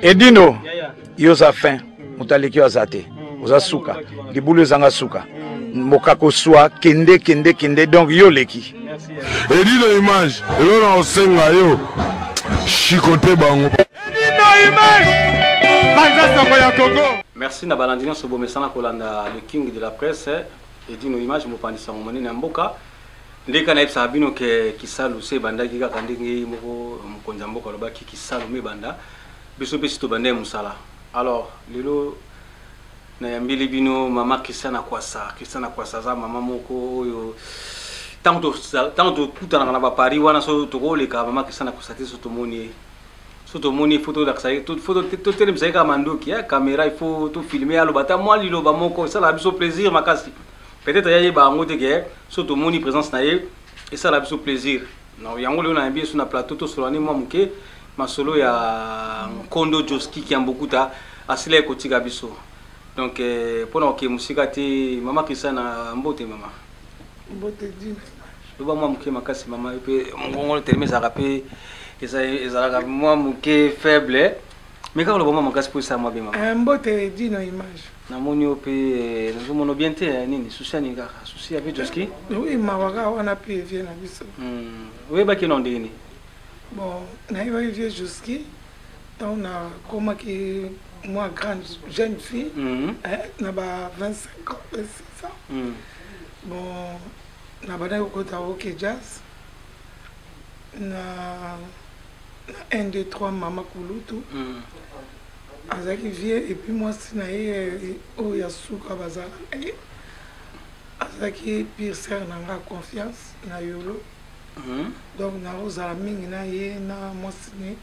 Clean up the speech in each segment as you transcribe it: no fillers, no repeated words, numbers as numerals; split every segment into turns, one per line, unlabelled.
Edino, yo oza fin, moto aleki yo aza te, oza suka, libulu ezanga suka, mokako swa kende kende kende, donc yo oleki.
Edino image, eloko na kosenga yo, chicote bango.
Edino image, panza sango ya Congo.
Merci na balandi nyonso bomesana kolanda le king de la presse Edino image mopanzi sango monene ya mboka. Ndeka nayebisaka bino ke kisalu se ebandaki kaka ndenge ye moko mokonzi ya mboka alobaki kisalu me ebanda biso mpe si tobanda ye mosala. Alors lelo nayambeli bino mama Christiana Kwasa. Christiana Kwasa aza mama moko oyo ntango tokutanaka na baparis wana so tokoleka mama Christiana Kwasa te so tomoni ye so tomoni il faut tolakisa ye faut totelemisa ye kaka mandoki eh, camera il faut tofilme aloba ata mwa liloba moko esalaka biso plaisir makasi. Peut-être ya yeba yango te ke so tomoni présence na ye esala biso plaisir. Non, yango lelo nayambi ye so na plateau tosolola ne mwa moke masolo ya Nkondo Josky Kiambukuta asilaki kotika biso. Donc eh, mpo na kokende mosika te mama Christiana mbote mama.
Mbote Dina.
Loba mwa moke makasi mama yo mpe mongongo telema ezalaka mpe ezalaka mwa moke faible. Mais kaka loba mwa makasi mpo esala mwa be mama.
Eh, mbote Dina image.
Namoni yo mpe eh, nazomona bien te eh, nini susi ya nini kaka susi ya Joski?
Oui, mawa kaka wana mpe vie na biso.
Oyebaki na ndenge nini?
Bon, nayebaki vie Joski ntango nakomaki mwa grande jeune fille eh, na ba 25 ans 26 ans. Bon, nabandaki kokota OK Jazz na 1 2 3 mama kulutu. Azalaki vieux et puis mwasi na ye oyo ya suka bazalaka na ye azalaki pire sœur na nga confiance na yolo. Donc nakozala mingi na ye na mwasi ne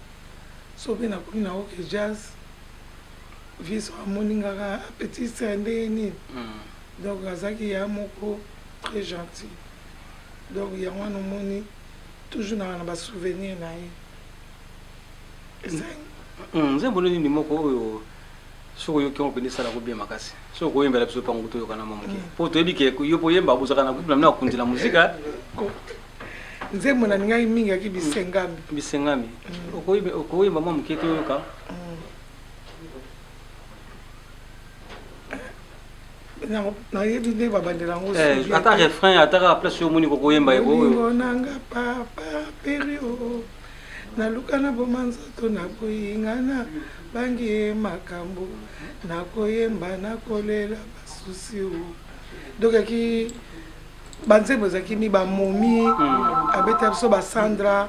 so mpe nakomi na OK Jazz vieux so amoni ngaka petit sœur ndenge nini. Donc azalaki ya moko très gentil. Donc yango wana omoni toujours na ba souvenir na ye.
Nzembo nini moko oyo soki oyoki yango mpenza esalaka bien makasi soki okoyembela biso mpango toyokana mwa moke mpo toyebi ke yo mpo oyemba bozalaka na groupe na bino ya konzela muzika.
Nzembo nalingaki mingi yaki Bisengami.
Bisengami. Okoyemba mwa moke toyoka.
Nayebi nde babandela yango.
Ata refrain ata kaka place oyo omoni kokoyemba
ekoyo. Nanga papa perio naluka na boma nzoto nakoyingana bangi ye makambo nakoyemba nakolela basusi o. Donc yaki banzembo ezalaki mi bamomi abeta biso basandra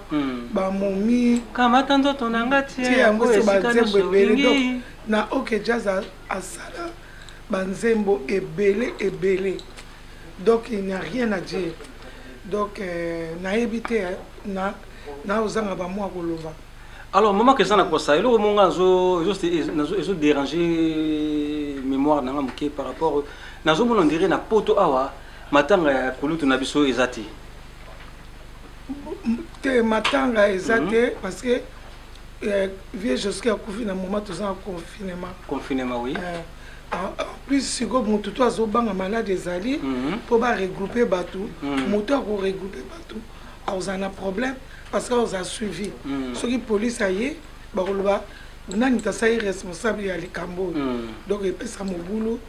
bamomi
kamata nzoto na nga
tie yango so banzembo ebele. Donc na OK Jazz asala banzembo ebele ebele. Donc il n'y a rien à dire. Donc nayebi te na na ozanga ba mwa koloba.
Alors maman Christiana Kwasa eloko monga nazo ezo déranger mémoire nanga moke par rapport nazo mona on dirait na poto awa matanga ya kulutu na biso eza te.
Te matanga eza te parce que vieux Joski akufi na moment toza na confinement.
Confinement oui.
En plus siko mutu to azobanga malade ezali po ba regrouper batu, mutu ako regrouper batu akozala na problème parce que akozala suivi. Soki police aye bakoloba nani tasali responsable ya likambo oyo. Donc epesa mobulu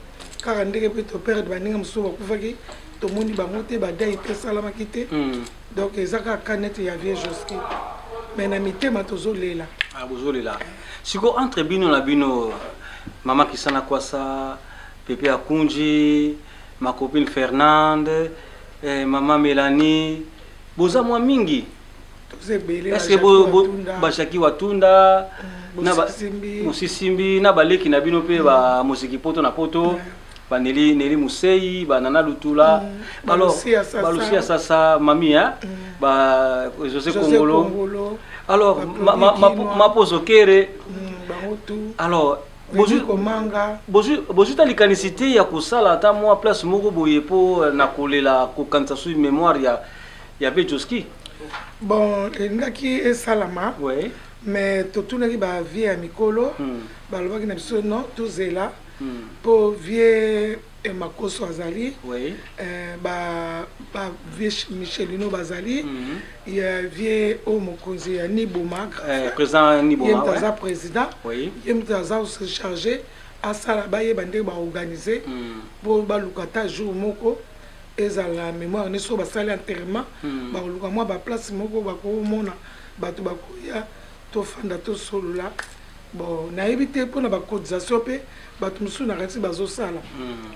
kaka ndenge mpe to perdre baninga mosusu bakufaki tomoni bango te badai mpe esalamaki te. Donc eza kaka neti ya vieux Joski mais na mitema tozolela.
Ah, bozolela siko entre bino na bino mama Christiana Kwasa, Pepe Akunji, ma copine Fernande, mama Mélanie, boza mwa mingi.
Est-ce que
ba Jackie Watunda, na ba Mosisimbi, na baleki na bino pe ba moziki poto na poto, ba Nelly, Nelly Musei, ba Nana Lutula, alors, ba Lucia Sasa, mami, hein, ba José Kongolo. Alors, ma pozo kere. Alors, bozuta likanisi te ya kosala ata mwa place moko boye po na kolela kokanisa su mémoire ya Vieux Joski.
Bon, elingaki esalama. Mais totunaki ba vie ya mikolo, balobaki na biso non, tozela. Mpo vieux Makoso azali, ba vieux Michelino bazali, ya vieux oyo mokonzi ya Niboma,
président Niboma,
ye moto aza président, ye moto aza se charger asala, bayeba ndenge baorganiser mpo baluka ata jour moko ezala mémoire ne. So basali enterrement, bakoluka mwa baplace moko bakomona bato bakoya, tofanda, tosolola. Bon, nayebi te mpona bacotisation mpe bato mosusu na kati bazosala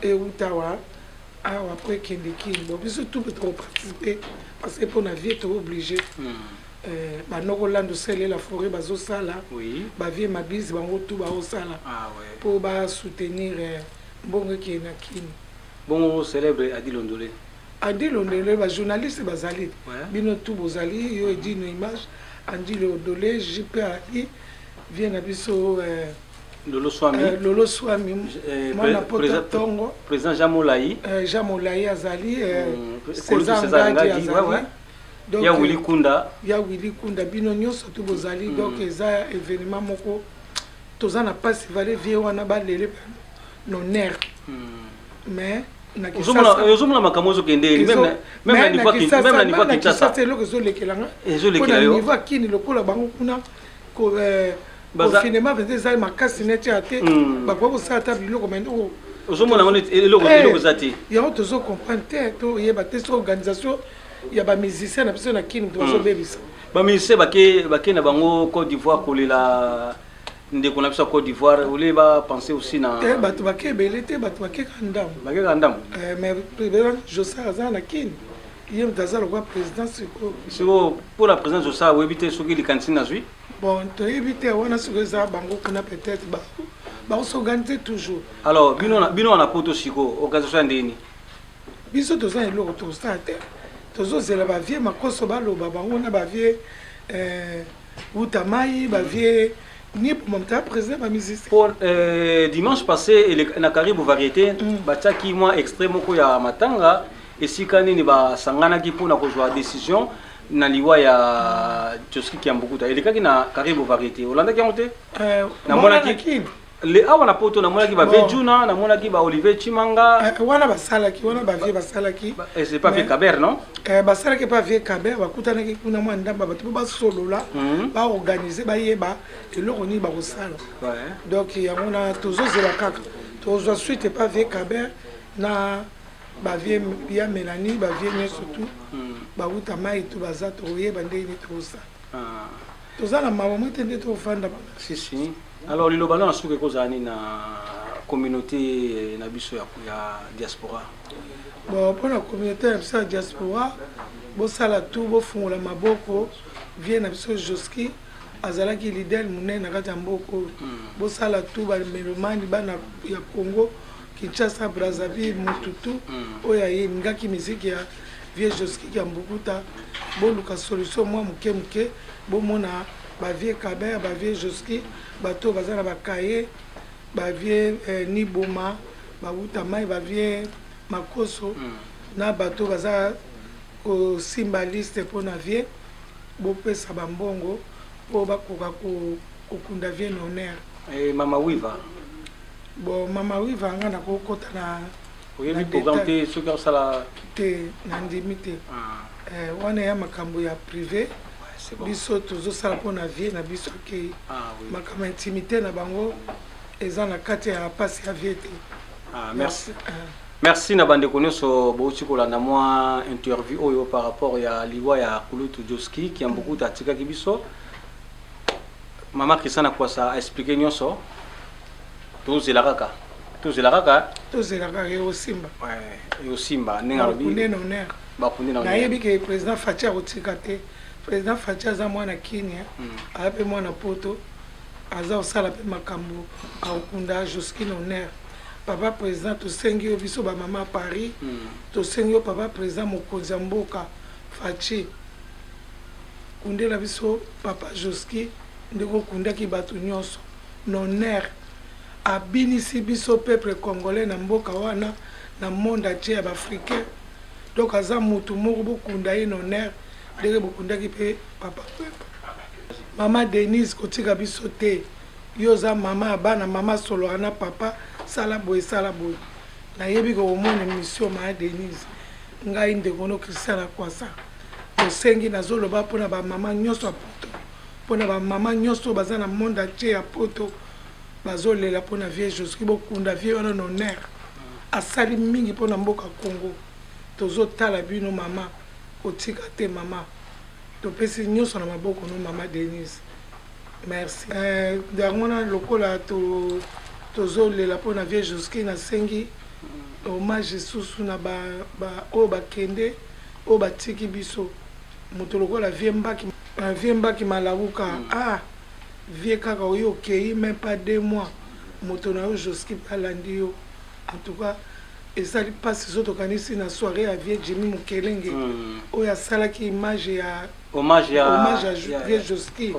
euta wa awa po ekende kini. Bon, biso tout mpe tokoparticiper parce que mpona vieux toobligé. Banoko Lando Sele la Forêt bazosala, bavieux Mabisi, bango tu baosala mpo basoutenir mbongo ekende na kini.
Bongo célèbre Adi Londole?
Adi Londole, bajournaliste bazali, bino tu bozali, yo Edino Image, Andi Londole, JP Ali, vieux na biso
Lolo Swami.
Lolo Swami, mwana poto ntongo.
Président Jean Molai.
Jean Molai azali, César Ngadi azali.
Donc, ya Willy Kunda.
Ya Willy Kunda, bino nyonso tu bozali. Donc eza événement moko toza na mpasi, vale vieux wana balele l'honneur, mais
ozomona makambo ozokende même na niveau Kinshasa.
Eloko ezolekelanga
ezolekela yo.
Niveau akini lokola bango kuna, confinement mpenza ezali makasi neti ya te, bakoki kosala ata biloko mai.
Ozomona yango eloko eza te.
Yango tozocomprendre te, toyeba te soki organisation ya bamusicien na biso na kini moto bazobebisa.
Bamusicien bake na bango Côte d'Ivoire kolela ndeko na biso ya Côte d'Ivoire, olie bapense aussi na
Te, bato bake ebele te, bato bakeka ndambo.
Bakeka ndambo.
Mais président Josar aza na kini, ye moto aza lokwa président sikoyo.
Sikoyo mpona président Josar, oyebi te soki likanisi nazwi?
Bon, toyebi te wana sikoyo, eza bango kuna, peut-être bakosorganiser toujours.
Alors bino wana poto sikoyo, organisation ya ndeni?
Biso toza na eloko tosala te, tozozela bavieux Makoso baloba, bango na bavieux Uta Mai, bavieux Niboma, moto ya président bamusicien.
Pour dimanche passé na Karibu Variété, batiaki mwa extrait moko ya matanga, esika nini basanganaki mpona kozwa décision na liwa ya Joski Kiambukuta. Elekaki na Karibu Variété, olandaki yango te?
Namonaki
le awa na poto, namonaki bavieux Juna, namonaki ba Olivier Chimanga.
Wana basalaki, wana bavieux basalaki.
C'est pas vieux Kaber, non?
Basalaki pa vieux Kaber, bakutanaki kuna mwa ndamba bato mpo basolola, baorganiser, bayeba eloko nini bakosala. Donc yango na tozozela kaka tozwa suite epa vieux Kaber na bavieux ya Mélanie, bavieux nyonso tu bauta mai tu baza, tokoyeba ndenge nini tokosala. Toza na mawa mo te nde tofanda.
Si si. Alors liloba na suki ekozala nini na communauté na biso ya diaspora?
Bon, mpona communauté na biso ya diaspora, bosala tu bofungola maboko. Vieux na biso Joski azalaki leader monene na kati ya mboka oyo. Bosala tu, bamelomani, bana ya Congo Kinshasa, Brazzaville, mututu oyo ayelingaki miziki ya vieux Joski ya Mbukuta, boluka solution mwa moke moke, bomona bavieux Kaber, bavieux Joski, bato oyo baza na bakaye, bavieux Niboma, bauta mai, bavieux Makoso na bato baza kosimba liste mpona vieux, bopesa bambongo mpo bakoka kokunda vieux na honneur.
Mama Wiva?
Bon, Mama Wiva, nga nakokota na
Oyebi programme te soki osala?
Te, nandimi te. Wana ya makambo ya privé, biso tozosala mpona vieux na biso akei. Makambo ya intimité na bango eza na kati ya pasi ya vieux te.
Merci, merci na bandeko nyonso bouti kolanda mwa interview oyo par rapport ya liwa ya kulutu Joski Kiambukuta atikaki biso. Mama Christian Akwasa aexpliquer nyonso. Tozela kaka, tozela kaka.
Tozela kaka, eosimba.
Eosimba ndenge alobi.
Bakunde na honneur.
Bakunde na
Nayebi ke président Fatshi akotika te. Président Fatshi aza mwana Kini, aza mpe mwana poto, aza kosala mpe makambo, akokunda Joski na honneur. Papa président, tosengi yo, biso bamama ya Paris tosengi yo, papa président, mokonzi ya mboka Fatshi, kundela biso papa Joski ndenge okundaki bato nyonso na honneur. Abinisi biso peuple congolais na mboka wana, na monde entier ya baafricain. Donc aza mutu moko, bokunda ye na honneur ndenge bokundaki mpe papa Pepe. Mama Denise, kotika biso te, yo oza mama ya bana, mama asololaka na papa. Sala boye, sala boye. Nayebi kokomona émission ma Denise. Ngai ndeko no Christian Akwasa. Tosengi, nazoloba mpona bamama nyonso ya Poto, mpona bamama nyonso baza na monde entier ya Poto, bazolela mpona vieux Joski. Bokunda vieux wana na honneur. Asali mingi mpona mboka Congo. Tozotala bino mama, kotika te mama. Topesi nyonso na maboko no mama Denise. Merci. Yango wana lokola tozolela mpona vieux Joski, nasengi hommage lisusu na oyo bakende, oyo batiki biso. Moto lokola vieux Mbaki, vieux Mbaki Malauka. Ah, vieux, kaka oyo okei, même pas 2 mois, moto na yo Joski alandi yo. En tout cas ezali mpasi. So tokanisi na soirée ya vieux Jimmy Mokelenge oyo asalaki image ya
hommage ya
hommage ya vieux Joski,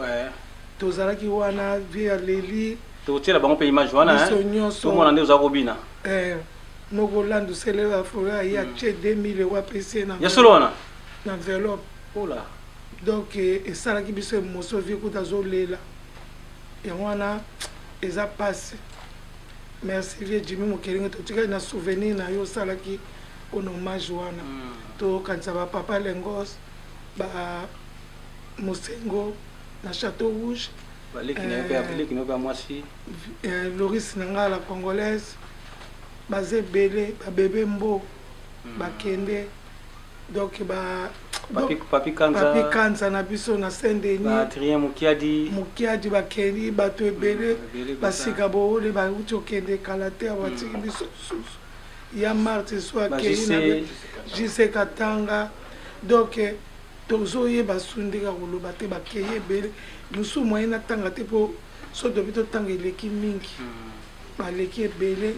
tozalaki wana, vieux aleli.
Tokotiela bango mpe image wana.
Biso nyonso.
Tomona nde oza kobina.
Nokolanda osele afolo aye, atie 2000 € apesi ye na
Ya solo wana?
Na enveloppe.
Ola.
Donc esalaki biso émotion. Vieux kuta azolela, yango wana eza pasi. Merci vieux Jimmy Mokelenge, totikali na souvenir na yo osalaki mpona hommage wana. Tokanisa bapapa Lengos, ba Mosengo na Château Rouge.
Baleki na yo mpe, baleki na yo mpe ya mwasi.
Loris na ngai la congolaise, baza ebele, babebe mbo bakende. Donc ba
Papi, Papi Kanza.
Papi Kanza na biso na Saint Denis.
Adrien Mukiadi.
Mukiadi, bakei bato ebele.
Ebele.
Basika boole bauti okende kala te, batiki biso susu ya Marte so akei na JC Katanga. Donc tozoyeba su ndenge ya koloba te. Bakei ebele mosusu, moye natanga te, mpo so tobi totanga eleki mingi, baleki ebele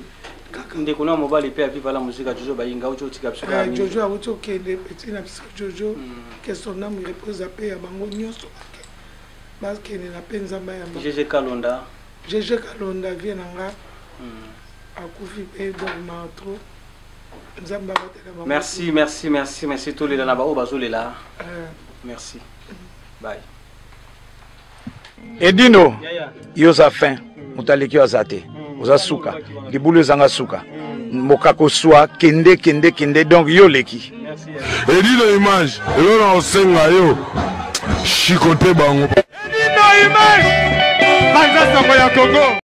kaka.
Ndeko na mobali mpe aviva la musique, Jojo Bayinga, auti otika biso kaka mingi.
Jojo awuti okende, petit na biso Jojo, que son âme repose mpe ya bango nyonso bakende na mpe Nzambe ayamba.
GG Kalonda.
GG Kalonda, vieux na nga, akufi mpe. Donc ma trop, Nzambe abatela bango.
Merci, merci, merci, merci. Tolela na baoyo bazolela. Merci, bye.
Edino, yo oza fin, moto aleki yo aza te. Oza suka, libulu ezanga suka, mokako swa. Kende, kende, kende. Donc yo oleki.
Edino Image, elo na kosenga yo shikote bango.
Edino Image, panza sango ya Congo.